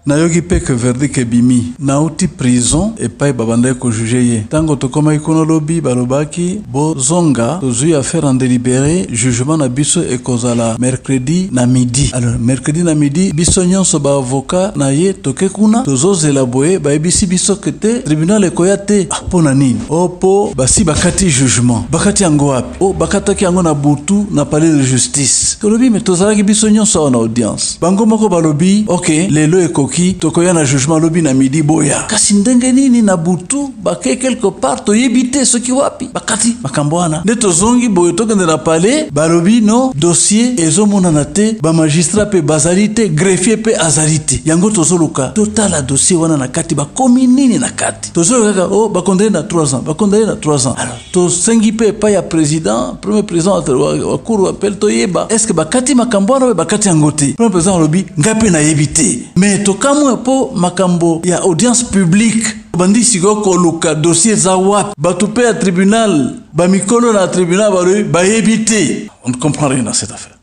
Nayoki mpe que verdict ebimi. Nauti prison epai babandaki ko juger ye. Tango tokomaki kuna lobi, balobaki bozonga, tozui affaire en delibere, jugement na biso ekozala mercredi na midi. Alors mercredi na midi, biso nionso ba avocats na ye toke kuna, tozozela boye, bayebisi biso que te, tribunal ekoya te. Ah, mpo na nini? Oh, mpo basi bakati jugement. Bakati yango wapi? Oh, bakataki yango na butu na palais de justice. Tolobi mais tozalaki biso nionso awa na audience. Bango moko balobi, Ok, lelo ekoki, tokoya na jugement lobi na midi, boya. Kasi ndenge nini na butu bake quelque part, toyebi te soki wapi bakati makambo wana. Nde tozongi boye, tokende na palais, balobi non, dossier ezomonana te, ba magistrats pe bazali te, greffier pe azali te. Yango tozoluka totala dossier wana na kati bakomi nini na kati. Tozoyoka kaka oh ba condamner na 3 ans, ba condamner na 3 ans. Alors tosengi mpe epai ya président, premier président wa cour d'appel, toyeba est ce que bakati makambo wana oyo bakati yango te. Premier président alobi ngai mpe nayebi te, mais tokamwe mpo makambo ya audience publique bandi sikoyo koluka dossier eza wapi. Bato mpe ya tribunal, bamikolo na tribunal balobi bayebi te. On ne comprend rien dans cette affaire.